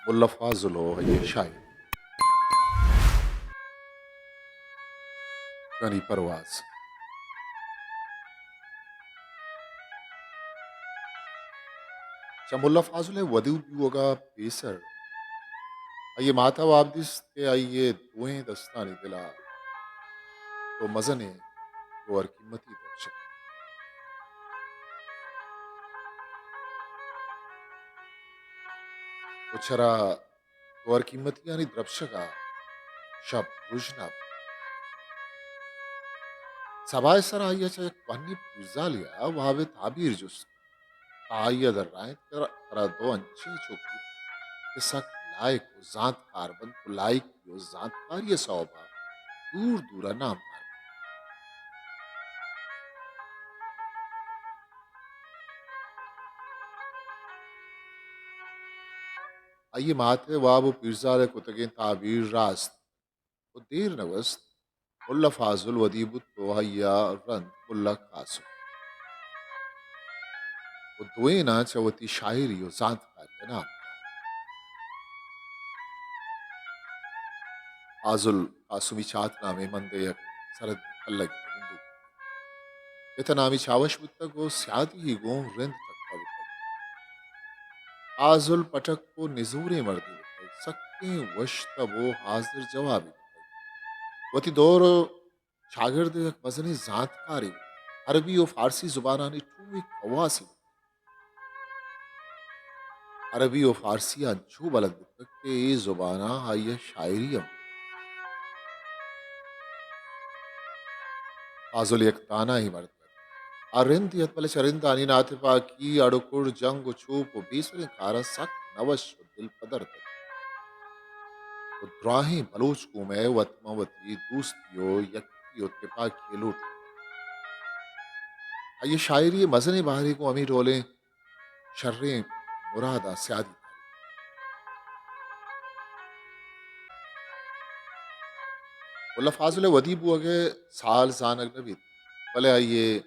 ملا فاضل ءُ آئی ءِ شاعری۔ یعنی پرواز۔ چہ ملا فاضل ءِ ودی بوگ ءَ پیسر آئی ءِ مات ءَ واب دیست کہ آئی ءِ دوئیں دستانی دل ءَ دو مزنیں گوہر قیمتی درچک ءُ چرا گوہر قیمتیانی درپشگ ءَ شپ رژنا بوت۔ سبا ءِ سر ءَ آئی ءَ چہ یک کوہنیں پیرزالے ءَ واب ءِ تعبیر جست۔ آئی ءَ درائینت کہ ترا دو انچیں چک بوت کہ سک لائق ءُ زانتکار بنت ءُ لائقی ءُ زانتکاری ءِ سوب ءَ دور دور ءَ نامدار بنت۔ آئی ءِ مات ءِ واب ءُ پیرزال ءِ کتگیں تعبیر راست ءُ دیر نہ گوست، ملا فاضل ودی بوت ءُ آئی ءَ رند ملا قاسم ءُ دوئیناں چہ وتی شاعری ءُ زانتکاری ءَ نام دات۔ فاضل قاسمی چات نامیں مندے یک سرد کلگی بندوک بوتگ۔ پت ءِ نامی چاوش بوتگ ءُ سیادی گوں رند ٹکا بوتگ۔ فاضل پٹک ءُ نزوریں مردے بوتگ۔ سکیں وش تب ءُ حاضر جوابے بوتگ۔ وتی دور ءِ چاگرد ءِ یک مزنیں زانتکارے بوتگ۔ عربی ءُ فارسی زبانانی ٹوہے کواسے بوتگ۔ عربی ءُ فارسی ءَ انچو بلد بوتگ کہ اے زباناں آئی ءِ شاعری ہم۔ فاضل یک دانائیں مردے ات۔ آ رندے ات، بلے چہ رندانی ناتپاکی، اڑ ءُ کڑ، جنگ ءُ چوپ ءُ بے سریں کاراں سک نہ وش ءُ دل پدرد ات ءُ دراہیں بلوچ قوم ءِ وت ماں وتی دوستی ءُ یکی ءُ تپاکی ءَ لوٹ۔ آئی ءِ شاعری ءِ مزنیں بہرے گوں ہمے ڈولیں شریں مراداں سیادی داریت۔ ملا فاضل ءِ ودی بوگ ءِ سال زانگ نہ بیت، بلے آئی ءِ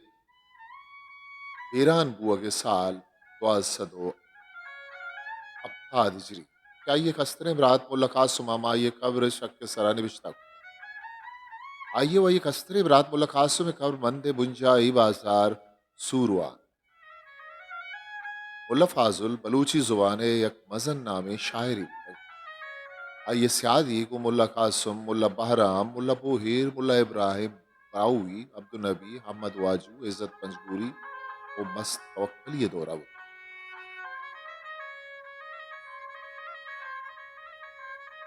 بیران بوگ ءِ سال دوازدہ سد ءُ ہپتاد ہجری کہ آئی ءِ کستریں برات ملا قاسم ءَ ہم آئی ءِ قبر ءِ شک ءِ سرا نبشتہ کت۔ آئی ءِ و آئی ءِ کستریں برات ملا قاسم ءِ قبر مند ءِ بنجاہی بازار سوروا۔ ملا فاضل بلوچی زبان ءِ یک مزن نامیں شاعرے بوتگ۔ آئی ءِ سیادی گوں ملا قاسم، ملا بہرام، ملا بوہیر، ملا ابراہیم براہوئی، عبدالنبی، احمد واجو، عزت پنجگوری ءُ مست توکلی ءِ دور ءَ بوتگ۔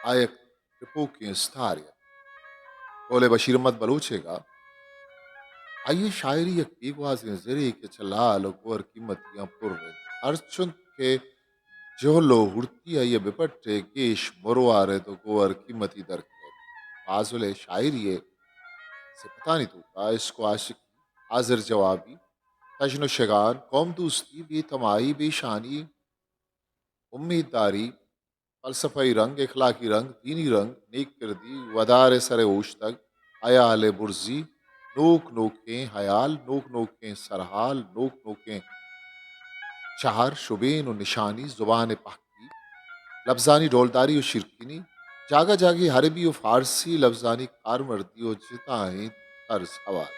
آ یک ٹپوکیں استارے ات۔ قول بشیر احمد بلوچ ءِ گا، آئی ءِ شاعری یک بیگوازیں زرے کہ چہ لال ءُ گوہر قیمتیاں پر انت۔ ہرچنت کہ جہل ءُ ہورتی آئی ءَ بہ پٹے، گیش مروار انت ءُ گوہر قیمتی در کئیت۔ فاضل ءِ شاعری ءِ سپتانی توکا عشق ءُ عاشقی، حاضر جوابی، تژن ءُ شگان، قوم دوستی، بے تماہی، بے شانی، امیتداری، فلسفہی رنگ، اخلاقی رنگ، دینی رنگ، نیک کردی، ودار ءِ سر ءَ اوشتگ، ہیال ءِ برزی، نوک نوکیں ہیال، نوک نوکیں سرحال، نوک نوکیں چہر، شبین ءُ نشانی، زبان ءِ پہکی، لبزانی ڈولداری ءُ شیرکنی، جاگہ جاگہے عربی ءُ فارسی لبزانی کارمردی ءُ جتائیں طرز ہوار۔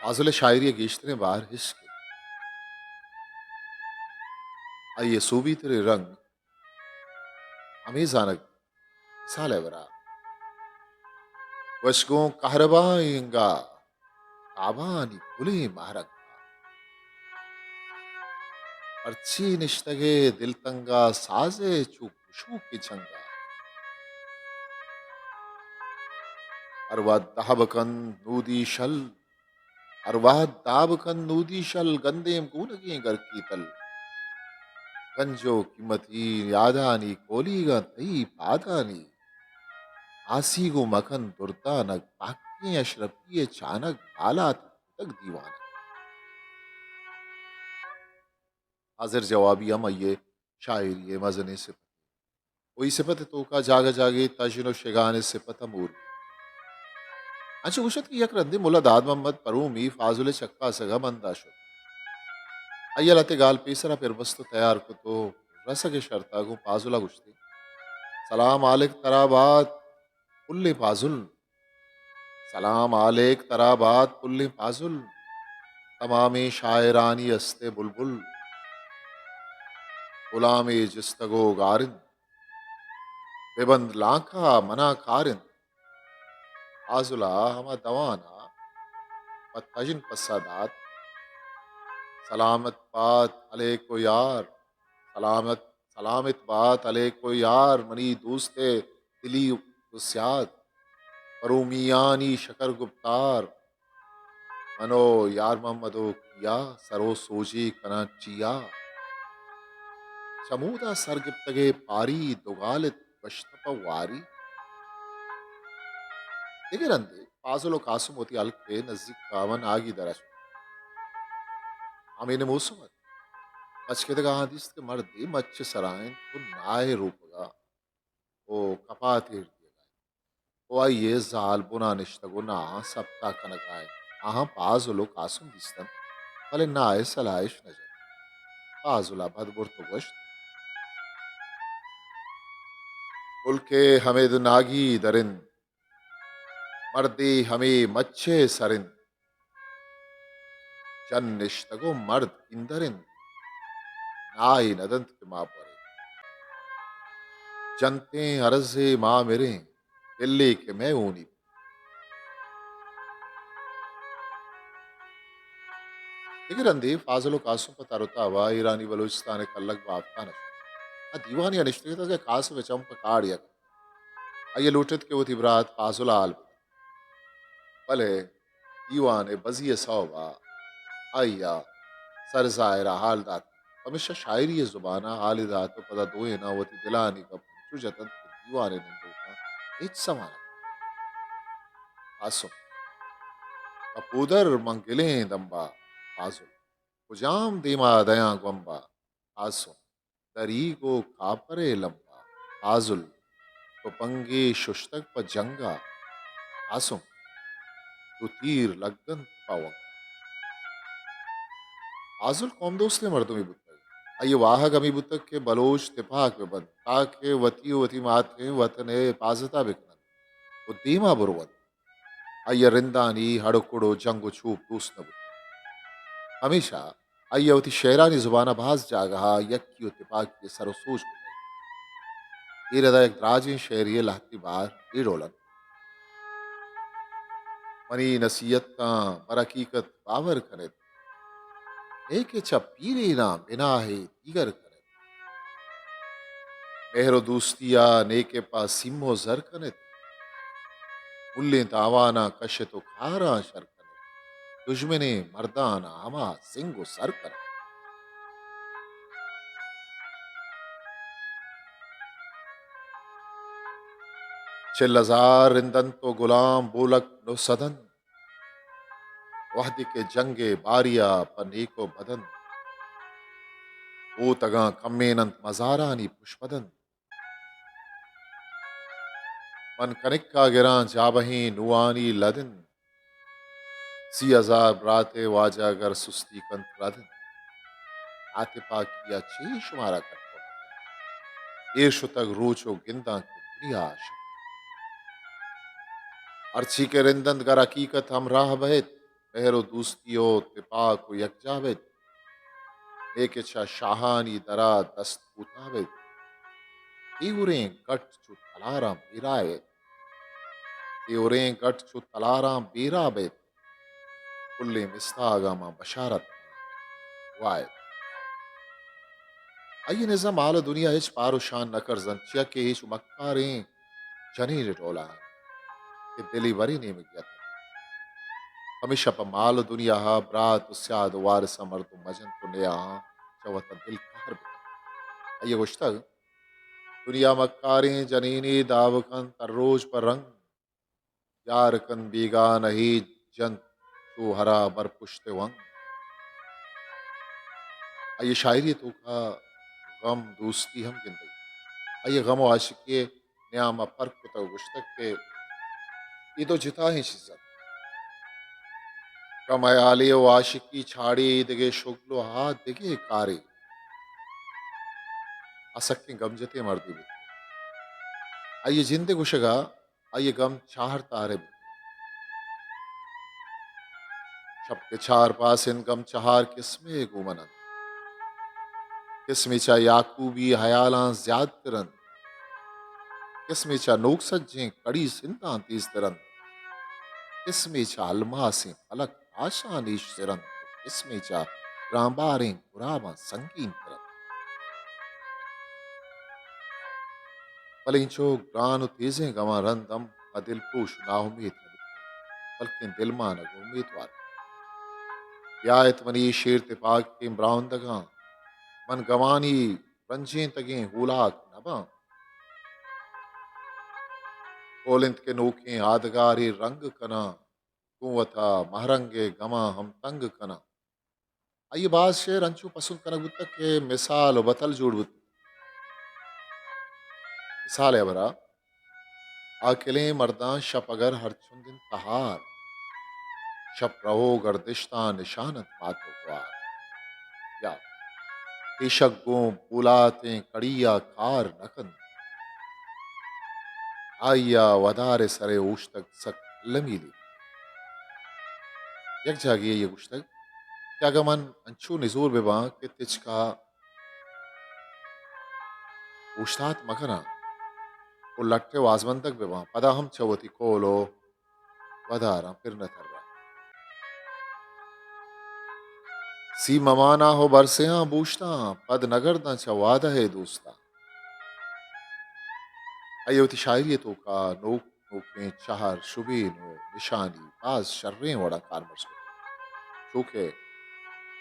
فاضل ءِ شاعری ءِ گیشتریں بہر عشق انت۔ آئی ءِ سوبی تریں رنگ ہمے زانگ، مثال ءِ برا وش گوں کہربائیں انگا تابانی گلیں مہرنگا۔ پرچی نشتگ ئے دلتنگا ساز ءِ چو گشوکیں چنگا۔ ہر وہد داب کنت نودی شل، ہر وہد داب کنت نودی شل، گندیم گونگیں گرکی تل۔ گنج ءُ قیمتی یادانی کولیگاں تئی پادانی۔ آسی گوں مکن دردانگ، پاکیں اشرفی ءِ چانگ، بالاد کتگ دیوانگ۔ حاضر جوابی ہم آئی ءِ شاعری ءِ مزنیں سپت۔ ءُ اے سپت ءِ توکا جاگہ جاگہے تژن ءُ شگان ءِ سپت ہم ہور بیت۔ انچو گوشت کہ یک رندے ملا داد محمد پرومی فاضل ءِ چکاسگ ءَ بندا شت۔ آئی ءَ لہتے گال پیسرا پر بست و تیار کت و رسگ ءِ شرطا گوں پازل ءَ گوشتی، سلام علیک ترا بات پلیں پازل۔ سلام علیک ترا بات پلیں پازل۔ تمامیں شاعرانی است ءِ بلبل۔ غلامے جستگ و گار انت۔ ببند لانکا منا کار انت۔ پازل ءَ ہما دوان ءَ پہ تژن پسہ دات، سلامت بات علیک و یار، سلامت، سلامت بات علیک و یار، منی دوست ءِ دلی دوستیات، پرومیانی شکر گپتار، من و یار محمد و کیا سر و سوجی کناں چیا۔ چمودا سر گپتگے پاری دوگالت گشت پہ واری۔ دگہ رندے پازل و قاسم وتی ہلک ءِ نزیک کاون آگی درا شت۔ ہمے موسم ات۔ بچکدگ آہاں دیست کہ مردے مچ ءِ سرا انت و ناہ ءِ روپگا و کپاتے ایر دیگا انت و آئی ءِ زال بنا نشتگ و ناہاں سپتا کنگا انت۔ آہاں پازل و قاسم دیستنت، بلے ناہ ءِ سلاہ اش نہ جت۔ پازل ءَ بد برت و گوشت، ملک ءِ ہمے دو ناگی در انت، مردے ہمے مچ ءِ سر انت۔ جن نشتگ و مرد ایندر انت، ناہے نہ دنت کہ ما بریں۔ جنتیں ہرزے ما مریں، بلے کہ مئے ہونی۔ دگہ رندے فاضل و قاسم پہ تر و تابا ایرانی بلوچستان ءِ کلگ بافتان ءَ شت۔ آ دیوانے ءَ نشتگ اتنت کہ قاسم ءِ چم پہ کاڑ یک۔ آئی ءَ لوٹت کہ وتی برات پازل ءَ حال بدنت، بلے دیوان ءِ بزی ءِ سوب ءَ آئی ءَ سر ظاہر ءَ حال دات۔ پمیشا شاعری ءِ زبان ءَ حالے دات و پدا دوئیناں وتی دلانی گپ انچو جتنت کہ دیوان ءِ نندوکاں ہچ سما نہ کنت۔ قاسم، پہ پودر من گلیں دمبا۔ پازل، کجام دیما دیاں گومبا؟ قاسم، دریگ و کاپر ءِ لمبا۔ پازل، تپنگے ششتگ پہ جنگا۔ قاسم، دو تیر لگنت پہ ونگا۔ پازل قوم دوستیں مردمے بوتگ۔ آئی ءِ واہگ ہمے بوتگ کہ بلوچ تپاک بہ بنت، تاکہ وتی و وتی ماتیں وطن ءِ حفاظت ءَ بہ کننت و دیما برونت۔ آئی ءَ رندانی ہڑ و کڑ و جنگ و چوپ دوست نہ بوتگ۔ پمیشا آئی ءَ وتی شعرانی زبان ءَ باز جاگہ ءَ یکی و تپاکی ءِ سر و سوج کتگ۔ اے ردا یک دراجیں شعرے ءِ لہتے بہر اے ڈول انت۔ منی نصیحتاں بر حقیقت باور کن ات، اے کہ چہ پیریناں بناہے دیگر کن ات۔ مہر و دوستی ءَ نیکہ پہ سیم و زر کن ات۔ ملیں تاواناں کش ات و کاراں شر کن ات۔ دژمنیں مرداناں ہما سنگ و سر کن ات۔ چل ہزار رند انت و گلام بولک نو سد انت۔ وہدے کہ جنگ ءِ باریا پہ نیک و بد انت، بوتگاں کمین انت مزارانی پشپد انت۔ من کنکا گراں جابہیں نوانی لد انت۔ سی ہزار برات ءِ واجہ گر سستی کنت رد انت۔ آ تپاکی ءَ چے شمارا کٹ کت؟ ایر شتگ روچ و گنداں کہ دنیا ءَ شت۔ ہرچی کہ رند انت گر حقیقت ہمراہ بئیت، مہر و دوستی و تپاک و یکجا بئیت۔ اے کہ چہ شاہانی درا دست کوتاہ بئیت۔ دیوریں گٹ چو تلاراں بیرا بئیت۔ دیوریں گٹ چو تلاراں بیرا بئیت۔ کلیں مستاگاں ما بشارت وائت۔ آئی ءِ نزا مال و دنیا ہچ پار و شان نہ کرزنت، چیا کہ اے چو مکاریں جنین ءِ ڈولا انت کہ دلی برے نیمگی اتک۔ پمیشا پہ مال و دنیا ءَ برات و سیاد و وارثاں مردم مجنت و نیاہاں چہ وتا دل قہر بکنت۔ آئی ءَ گوشتگ، دنیا مکاریں جنینے داب کنت ہر روچ پہ رنگ، یار کنت بیگانہے جنت چو ہرا بر پشت ونگ۔ آئی ءِ شاعری ءِ توکا غم دوستی ہم گندگ۔ آئی ءَ غم و عاشقی ءِ نیام ءَ پرک کتگ و گوشتگ کہ اے دو جتاہیں چیز انت۔ کم ہیالی و عاشقی چاڑی دگہ شغل و ہا دگہ کارے۔ آ سکیں گم جتیں مردے بوت۔ آئی ءِ جند ءِ گوشگ ءَ آئی ءِ گم چہار تہر ءَ بوت۔ شپ کہ چہار پاس انت، گم چہار قسمے گوں من انت۔ قسمے چہ یعقوبی ہیالاں زیادتر انت۔ قسمے چہ نوک سجیں کڑی سنتاں تیزتر انت۔ قسمے چہ الماسیں فلک آشاں نیش سر انت۔ قسمے چہ گرانباریں گراباں سنگین تر انت۔ بلے اینچو گران و تیزیں گماں رند ہم ما دلپروش و ناامیت نہ بوتیں، بلکیں دلمانگ و امیتوار بوتیں۔ بیا ات منی شیر تپاکیں براہندگاں، من گمانی رنجینتگیں ہولاک نہ باں۔ کول انت کہ نوکیں آدگارے رنگ کناں، گوں وتا مہرنگ ءِ گماں ہم تنگ کناں۔ آئی ءِ باز شعر انچو پسند کنگ بوتگ کہ مثال و بتل جوڑ بوت۔ مثال ءِ ہبرا، آکلیں مرداں شپ اگر ہر چند انت تہار، شپ رہو گردشتاں نشان انت مات و گوار۔ یا پیشک گوں بولاتیں کڑی ءَ کار نہ کنت۔ آئی ءَ ودار ءِ سر ءَ اوشتگ سک المی لیب۔ یک جاگہے ءَ گوشتگ کہ اگاں من انچو نزور بہ باں کہ تچک ءَ اوشتات مہ کناں و لٹ ءِ وازمندگ بہ باں، پدا ہم چہ وتی کول و وداراں پر نہ تراں۔ سیم مانا ہو برسیاں بوشتاں، پد نگرداں چہ وعدہ ءِ دوستاں۔ آئی ءَ وتی شاعری ءِ توکا نوک نوکیں چہر، شبین و نشانی باز شریں وڑا کارمرز کتگ۔ چوکہ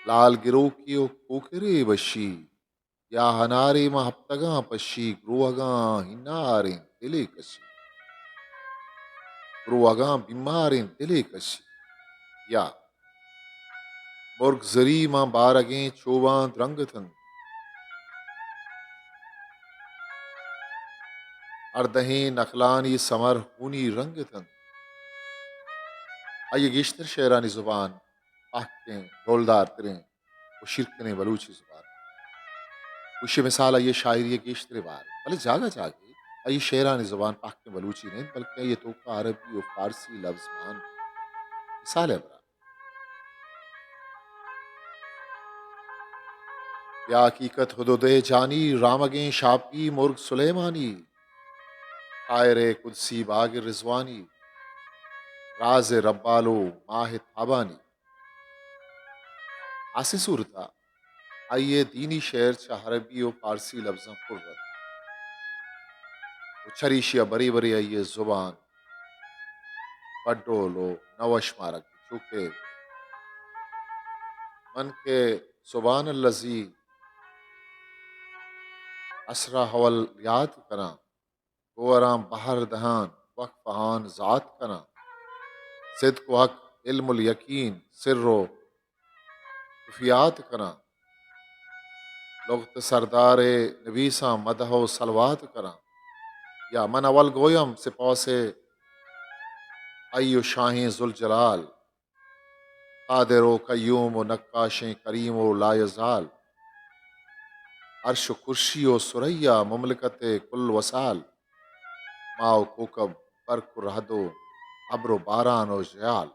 لال گروکی و کوکرے بشی، یا ہنارے ماں ہپتگاں پشی، گروہگاں ہناریں دلے کشی۔ گروہگاں بیماریں دلے کشی۔ یا مرگ زری ماں بارگیں چوباں درنگ اتنت۔ اردہیں نخلانی سمر ہونی رنگ اتنت۔ آئی ءِ گیشتر شعرانی زبان پہکیں، ڈولدار تریں و شیرکنیں بلوچی زبان۔ گوشی مثال آئی ءِ شاعری ءِ گیشتریں بار، بلے جاگہ جاگہے آئی ءِ شعرانی زبان پہکیں بلوچی نہ انت، بلکیں آئی ءِ توکا عربی و فارسی لبز مان۔ مثال ءِ ہبرا، یا حقیقت ہدہد ءِ جانی، رامگیں شاپی مرگ سلیمانی، طائر ءِ قدسی باغ رضوانی، راز ربالو ماہ تابانی۔ ہاسیں صورتا آئی ءِ دینی شعر چہ عربی و فارسی لبزاں پر انت و چریشی ءَ برے برے آئی ءِ زبان بڈول و نوش مارگ بیت۔ چوکہ من کہ سبحان الذی اسری ہو ال یاد کناں، گوہراں بہر دہان وقف آن ذات کناں۔ صدق و حق علم الیقین سر و خفیات کناں۔ لغت سردار نبیساں مدح و صلوات کناں۔ یا من اول گویم سپاس حی و شاہیں ذوالجلال، قادر و قیوم و نقاشیں کریم و لایزال۔ عرش و کرسی و ثریا مملکت کل وسال۔ ماہ و کوکب، برق و رعد و ابر و باران و ژیال۔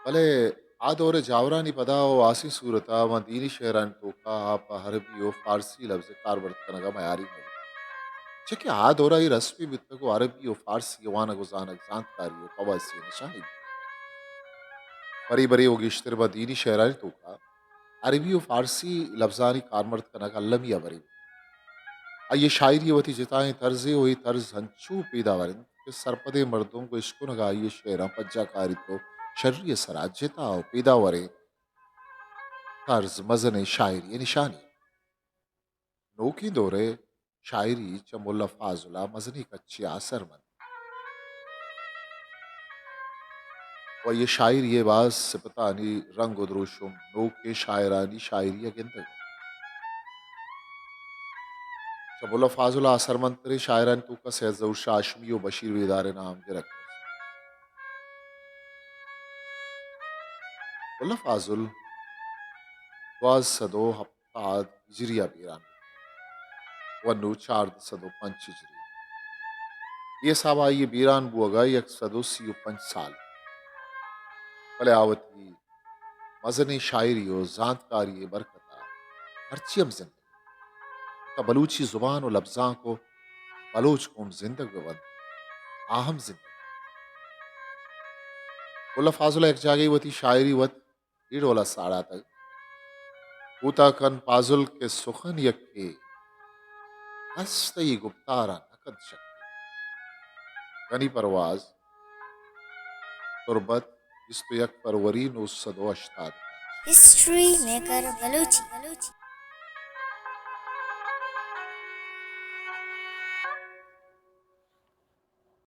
بلے آ دور ءِ جاورانی پدا و ہاسیں صورتا ماں دینی شعرانی توکا آ پہ عربی و فارسی لبز کارمرز کنگا میاری نہ بوت، چہ کہ آ دورا اے رسمی بوتگ و عربی و فارسی وانگ و زانگ زانتکاری و خواصی نشانی بوت۔ برے برے و گیشتر ماں دینی شعرانی توکا عربی و فارسی لبزانی کارمرز کنگ المی ءَ برے بوت۔ آئی ءِ شاعری ءِ وتی جتائیں طرزے و اے طرز انچو پیداور انت کہ سرپدیں مردم گوں اشکنگ ءَ آئی ءِ شعراں پجا کاریت و شری ءِ سرا جتا و پیداوریں طرز مزنیں شاعری ءِ نشانی۔ نوکیں دور ءِ شاعری چہ ملا فاضل ءَ مزنیں کچے ءَ اثر منت و آئی ءِ شاعری ءِ باز سپتانی رنگ و دروشم نوکیں شاعرانی شاعری ءَ گندگ۔ چہ ملا فاضل ءَ اثرمندتریں شاعرانی توکا سید ظہور شاہ ہاشمی و بشیر بیدار ءِ نام گرگ۔ ملا فاضل دوازدہ سد و ہپتاد ہجری ءَ بیران بوت و نوں چاردہ سد و پنچ ہجری۔ اے حساب ءَ آئی ءِ بیران بوگ ءَ یک سد و سی و پنچ سال۔ بلے آ وتی مزنیں شاعری و زانتکاری ءِ برکت ءَ ہرچی ہم زندگ انت۔ تاں بلوچی زبان و لبزانک و بلوچ قوم زندگ بہ بنت، آ ہم زندگ انت۔ ملا فاضل ءَ یک جاگہے وتی شاعری وت اے ڈول ءَ ساڑاتگ، کوتاہ کن پازل کہ سخن یکے، ہست تئی گپتار ءَ نہ کنت شکے۔ غنی پرواز، تربت، بیست و یک فروری نو سد و ہشتاد۔ History maker Balochi.